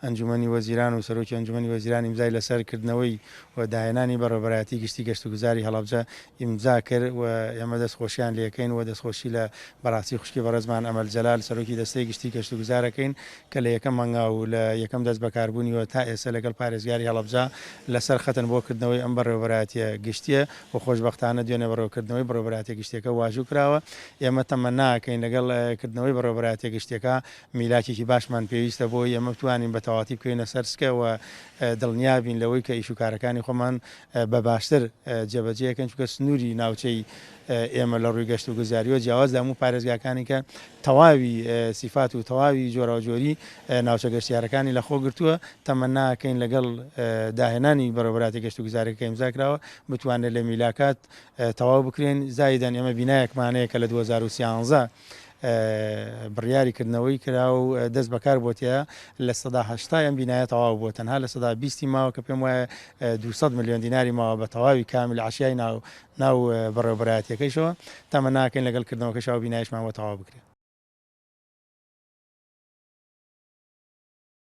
ئەنجومەنی وەزیران و سەرۆکی ئەنجومەنی وەزیران ئیمزای لەسەر کردنەوەی و داهێنانی بەڕێوەبەرایەتی گشتی گەشتوگوزاری هەڵەبجە ئیمزا کرد و ئێمە دەستخۆشیان لێکەین و دەستخۆشی لە بەڕاستی خوشکی بەڕێزمان ئەمەل جەلال سەرۆکی دەستەی گشتی گەشتوگوزار ئەکەین کە لە یەکەم هەنگاو و لە یەکەم دەست بەکاربوونیەوە تا ئێستا لەگەڵ پارێزگاری هەڵەبجە لەسەر خەتن بۆ کردنەوەی ئەم بەڕێوەبەرایەتیە گشتیە و خۆشبەختانە دوێنێ بەڕێوەکردنەوەی بەڕێوەبەرایەتیە گشتیەکە واژوو کراوە. ئێمە تەمەنا ئەکەین لەگەڵ کردنەوەی بەڕێوەبەرایەتیە گشتیەکە میلاکێکی باشمان پێویستە بۆ ئەوەی ئێمە بتوانین بە تەواتی بکەوینە سەر سکە و دڵنیا بین لەوەی کە ئیش و کارەکانی خۆمان بە باشتر جێبەجێ ئەکەین چونکە سنووری ناوچەی ئێمە لە ڕووی گەشت و گوزاریەوە جیاواز لە هەموو پارێزگاکانی کە تەواوی سیفات و تەواوی جۆراوجۆری ناوچە گەشتیارەکانی لە خۆ گرتووە تەمەنا ئەکەین لەگەڵ داهێنانی بەڕێوەبەراتی گەشت و گوزارەکە کە ئیمزا کراوە بتوانرێت لە میلاکات تەواو بکرێن زایدەن ئێمە بینایەکمان هەیە کە لە 2013 بڕیاری کردنەوەی کرا و دەست بەکار بۆ تیا 80% ئەم بینایە تەواو بووە تەنها 20% ماوە کە پێم وایە 200 ملیۆن دیناری ماوە بە تەواوی کامل عشیای ناو ناو بەڕێوەبەرایەتیەکەیشەوە تەمەناکەین لەگەڵ کردنەوەکەش ئەو بینایشمان بۆ تەواو بکرێت.